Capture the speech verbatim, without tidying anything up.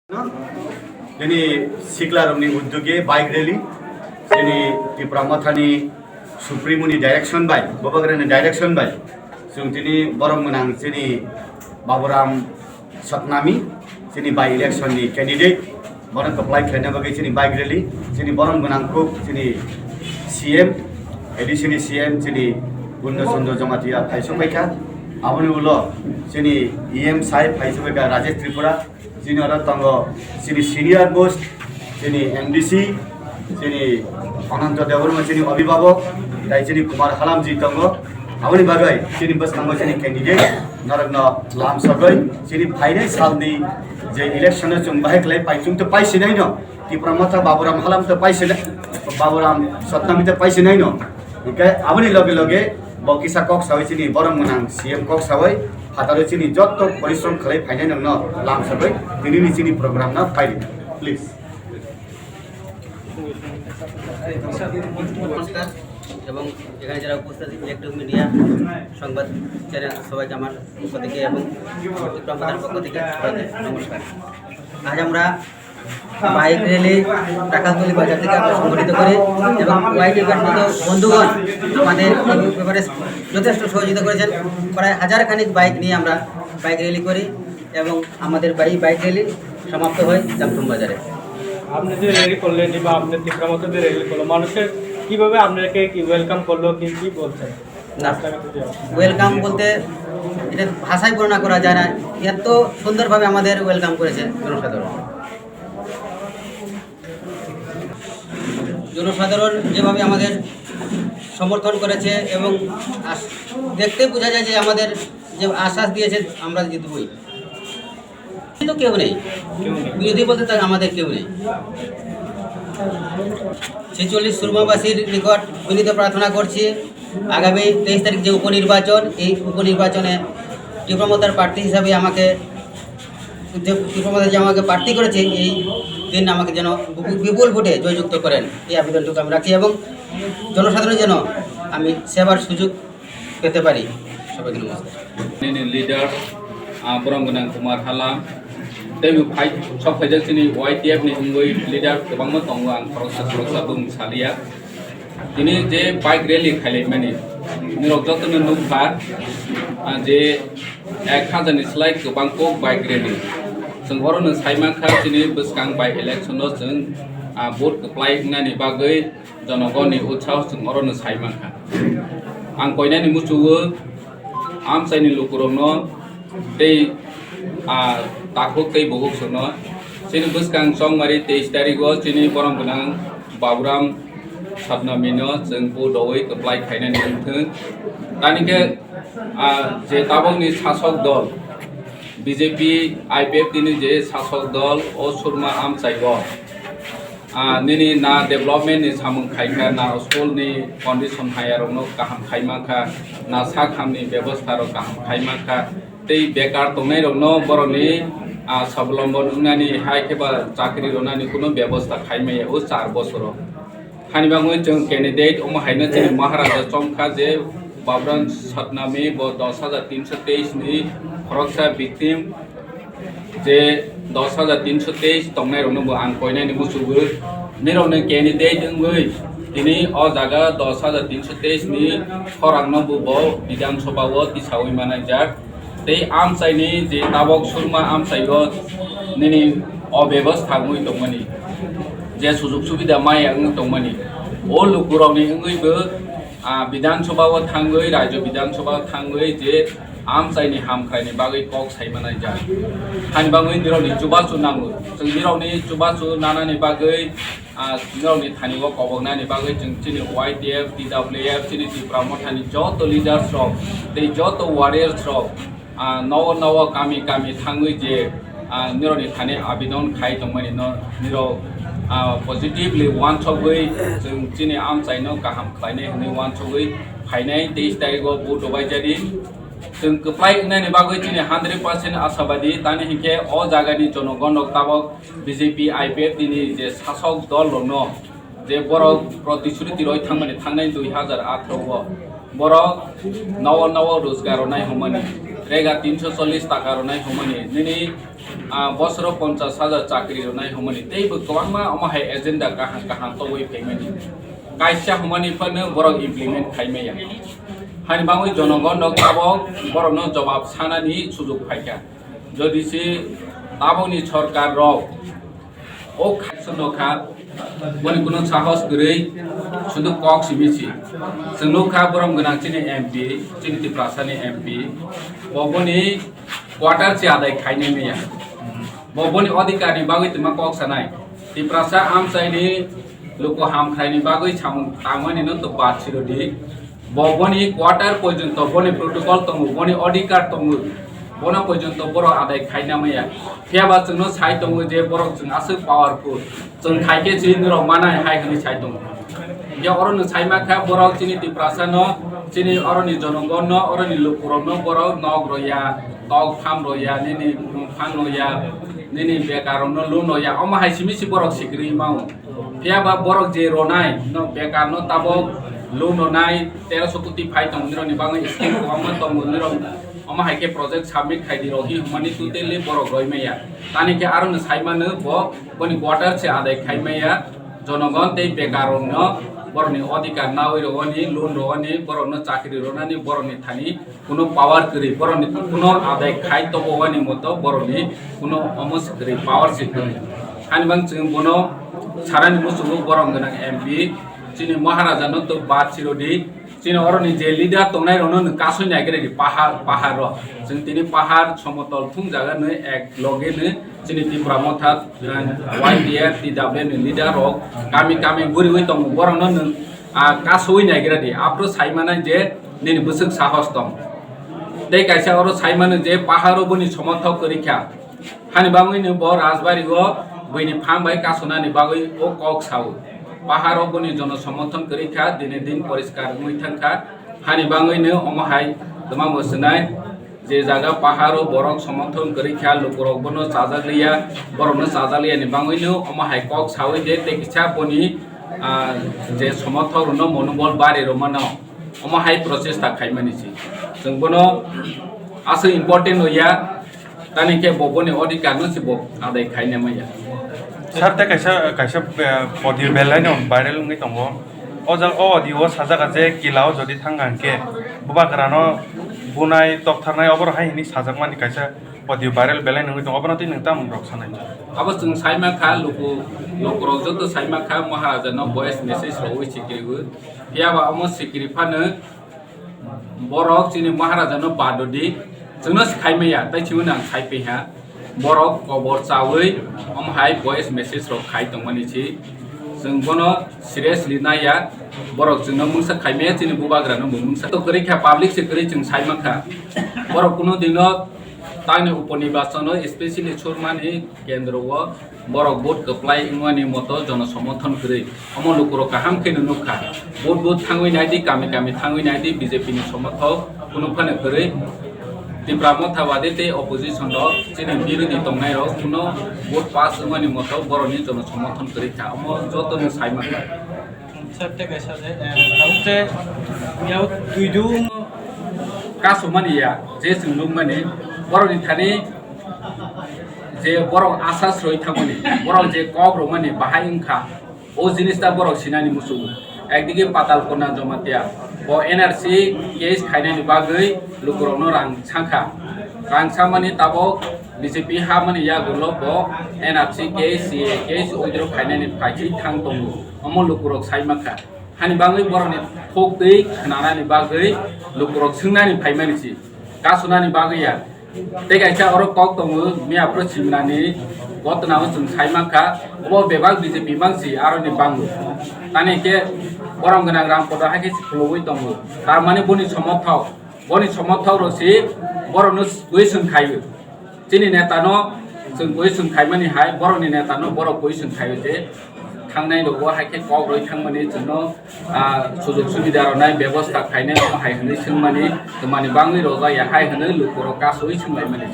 Chini siklarokni uddoge bike rally, chini Tipra Mothani Supremo ni direction bai, Bobagrani direction bai, chwng chini borom gwnang chini Baburam Satnami, chini by election ni candidate, bono kwplai khlaina bagwi chini bike rally, chini borom gwnang kuk chini C M, A D C ni C M chini Purno Chandra Jamatia phaisok baikha, aboni ulo chini E M sai phaisok baikha Rajesh Tripura, chini oro tongo chini senior most, chini M D C, chini Ananta Debbarma chini abhibhabok, tai chini Kumar Halamji tongo. Aboni bagwi chini bwskango chini candidate norokno lamsogwi chini phainai salni je election-o chwng bahai khlai pai, chwng to pai sinai no, Tipra Motha Baburam Halam to pai sinai, Baburam Satnami to pai sinai no. Hingke aboni loge loge bo kisa kok sawi chini borom gwnang C M kok sawi phataro chini jotto porishrom khlai phainai nokno lamsogwi tinini chini program no phai ridi, please. নমস্কার এবং এখানে যারা উপস্থিত আছেন, electronic media, সংবাদ চ্যানেল, সবাইকে আমার পক্ষ থেকে এবং আমার ত্রিপুরা মাতার পক্ষ থেকে সবাইকে নমস্কার। আজ আমরা বাইক র্যালি রাখালতলি বাজার থেকে আমরা সংগঠিত করি এবং ওয়াইটি ব্যান্ড মতো বন্ধুগণ আমাদের এই ব্যাপারে যথেষ্ট সহযোগিতা করেছেন। প্রায় হাজার খানিক বাইক নিয়ে আমরা বাইক র্যালি করি এবং আমাদের বাই-, বাইক র্যালি সমাপ্ত হয় জামথুম বাজারে। আপনি যে র্যালি করলেন বা আপনার ত্রিপুরা মতো যে র্যালি করলো, মানুষের কিভাবে আপনাকে কি ওয়েলকাম করলো, কি কি বলছেন? না, ওয়েলকাম বলতে এটা ভাষায় বর্ণনা করা যায় না, এত সুন্দরভাবে আমাদের ওয়েলকাম করেছে জনসাধারণ। জনসাধারণ যেভাবে আমাদের সমর্থন করেছে এবং আস-, দেখতে বোঝা যায় যে আমাদের যে আশ্বাস দিয়েছে আমরা জিতবই। কিন্তু কেউ নেই, বিরোধী বলতে তার আমাদের কেউ নেই। ছেচল্লিশ সুরমাবাসীর নিকট বিনীত প্রার্থনা করছি, আগামী তেইশ তারিখ যে উপনির্বাচন, এই উপনির্বাচনে ত্রিপুরা মতার প্রার্থী হিসাবে আমাকে, যে ত্রিপুরা মতা যে আমাকে প্রার্থী করেছে, এই দিন আমাকে যেন বিপু-, বিপুল ভোটে জয়যুক্ত করেন, এই আবেদনটুকু আমি রাখি এবং জনসাধারণ যেন আমি সেবার সুযোগ পেতে পারি। সবাইকে নমস্কার। Nini leader, ah, borom gwnang Kumar Halam, tei bo phai, sok phaijak chini Y T F ni wngwi leader kwbangma tongo, ang khoroksa khoroksa bung saliya. Tini je bike rally khailaimani, nirok jotono nukha, ah, je ek hajar ni slai kwbang kok bike rally. Chwng orono saimankha chini bwskang by election o chwng, ah, vote kwplai wngnani bagwi jonogoni utsaho chwng orono saimankha. Ang koinani muchugo amchaini lukurokno tei, ah, takhuk tei bukhuk songno chini bwskang chongmari teis tarigo chini borom gwnang Baburam Satnamino chwng bo doui kwplai khainani wngthwng. Tani khe, ah, je tabukni sasok dol B J P, I P F T ni je sasok dol o Surma amchaio, ah, nini na development ni samung khaikha, na school ni condition hayarokno kaham khaimankha, na sak hamni bebostha rok kaham khaimankha, tei bekar tongnairokno borokni, ah, swabalombon wngnani hai khe ba chakri rwnani kunu bebostha khaimaya o char bosoro. Hani bagwi chwng candidate omo haino chini Maharaja chongkha je Baburam Satnami bo dos hajar tinso teis ni khoroksa victim, je dos hajar tinso teis tongnairokno bo ang koinani muchugo. Nirokni candidate wngwi tini o jaga dos hajar tinso teis ni khorangno bo, bo Bidhan Sabha o tisaui manaijak. Tei amchaini je tabok Surma amchaio nini o bebostha wngwi tongmani, je sujug subida maya wngwi tongmani, o lukurokni wngwibo, ah, Bidhan Sabha o thangwi, Rajya Bidhan Sabha o thangwi je amchaini hamkraini bagwi kok sai manaijak. Hani bagwi nirokni chubachu nango. Chwng nirokni chubachu nanani bagwi, ah, nirokni thani o koboknani bagwi chwng chini Y T F, T W F, chini Tipra Mothani joto leaders rok tei joto warriors rok, ah, nogo nogo kami kami thangwi je, ah, nirokni thani abidon khai tongmani no nirok, ah, positively uansukgwi chwng chini amchaino kaham khlainai hwnwi uansukgwi phainai teis tarigo vote rwbaijadi. Chwng kwplai wngnani bagwi chini hundred percent ashabadi, tani hinkhe o jagani jonogon rok tabok B J P I P F T ni je sasok dol rokno je borok protisruti roi thangmani thangnai dui hajar atharo o borok nogo nogo rojgar rwnai hwnmani, Rega tinsho chollish taka rwnai hwnmani, nini, ah, bosoro ponchash hajar chakri rwnai hwnmani, teibo kwbangma omo hai agenda kaham kaham tobwi phaimani. Kaisa hwnmani phano borok implement khaimaya. Hani bagwi jonogon rok tabok borokno jobab sanani sujuk phaikha. Jodi se tabokni sorkar rok o khaisa no kha, boni kuno sahos kwrwi, sudu kok simi si. Chwng nukha borom gwnang chini M P, chini Tiprasani M P, bo boni quarter se adai khainai maya. Bo boni odhikar ni bagwi twma kok sanai. Tiprasa amchaini luku hamkhraini bagwi samung tangmani no to bad sirodi. Bo boni quarter porjonto boni protocol tongo, boni odhikar tongo, bono porjonto borok adai khaina maya. Phiya ba chwngno sai tongo je borok chwng aswk powerful, chwng khai khe chini rok manai hai hwnwi sai tongo. Ya oro no sai ma kha borok chini Tiprasa no, chini oro ni jonogon no, oro ni lukurok no borok nok roya, tok pham roya, nini phang roya, nini bekar rok no loan roya, omo hai simi si borok sikri mao. Phiya ba borok je ronai no bekar no tabok loan ronai teroso koti phai tong nirok ni bagwi scheme kwbangma tong nirok omo hai khe project submit khai di rok hi hwnmani totally borok roi maya. Tani khe aro no sai mano bo boni quarter se adai khai maya, jonogon tei bekar rok no borok ni odhikar nawi rogoni loan rogoni borok no chakri ronani borok ni thani kuno power kwrwi, borokni kuno adai khai tobowani moto borokni kuno omo se kwrwi, power se kwrwi. Hani bang chwng bono sarani muchungo borom gwnang M P, chini Maharaja no to bad sirodi, chini oroni je leader tongnai rokno nwng kasui naigredi pahar, pahar rok. Chwng tini pahar somotol thung jaga nwi ek loge nwi chini Tipra Motha, Y T F, T W ni leader rok kami kami guriwi tongo, borokno nwng, ah, kasui naigredi. Aphuru sai manai je nini bwswk sahos tong. Tei kaisa oro sai mano je paharo boni somothok kwrwi kha. Hani bagwino bo Rajbari o buini phang bai kasonani bagwi o kok sao. Paharo boni jono somothon kwrwi kha, dine din poriskar wngwi thang kha. Hani bagwino omo hai twma bo swnai je jaga paharo borok somothon kwrwi kha, lukurok bono chajak liya, borokno chajak liya ni bagwino omo hai kok sawi de tei kisa boni, ah, je somothok rokno monobol bari rw mano. Omo hai prochesta khaimani si. Chwng bono aswk important no ya, tani khe bo boni odhikar no si bo adai khaina maya. Sir, tei kaisa, kaisa, eh, audio belai no viral wngwi tongo. O ja-, o audio o sajak je kila o jodi thang hwnkhe bubagra no bunai toktharnai obo hai hwnwi sajakmani kaisa audio viral belai no wngwi tongo. Obono tei nwng tamo rok sanai? Abo chwng sai ma kha, luku, lukurok joto sai ma kha, Maharaja no voice message rwui sikiriwi. Phiya ba omo sikiri phano borok chini Maharaja no bad di, chwngno si khai maya, tai chwngno ang khai paiha. Borok kobor chawi omo hai voice message rok khai tongmani si. Chwng bono seriously naiya, borok chwngno mungsa khai maya, chini bubagra no bo mungsa. To kwrwi kha, public se kwrwi chwng sai ma kha. Borok kuno dino tangni uponirbachon no specially surmani kendro o borok vote kwplai wngmani moto jono somothon kwrwi. Omo lukurok kaham kheno nukha. Vote vote thangwi naidi, kami kami thangwi naidi, B J P ni somothok kunu phano kwrwi. Tipra Motha bade tei opposition rok chini birodhi tongnai rok kuno vote pass wngmani moto borokni jono somothon kwrwi kha. Omo joto no sai mankha. Sir, tei kaisa je, eh, tabuk je, yao twidu. Kasumani ya, je chwng nukmani, borokni thani je borok asa sroi thangmani, borok je kok rwmani bahai wngkha, o jinis ta borok sinani muchungo. Ekdigi Patal Kona Jamatia, bo N R C case khainani bagwi lukurokno rang sakha. Rang samani tabok B J P hamani yagulo bo N R C case, C A A case withdraw khainani phaikhe thang tongo. Omo lukurok sai mankha. Hani bagwi borokni khok twi khwnanani bagwi lukurok swngnani phaimani si, kasonani bagwi ya. Tei kaisa oro kok tongo, miya phuru simnani gotnao chwng sai mankha, obo bebak B J P mangsi aroni bango. Tani khe borom gwnang Rampada hai khe si khulogwi tongo. Tar mani boni somothok, boni somothok rok si borokno question khaio. Chini neta no chwng question khaimani hai, borokni neta no borok question khaio je thangnai rogo hai khe kok roi thangmani chwngno, ah, sujog subida rwnai bebosta khainai omo hai hwnwi swngmani, twmani bangwi rojak ya hai hwnwi lukurok kasui swnglaimani.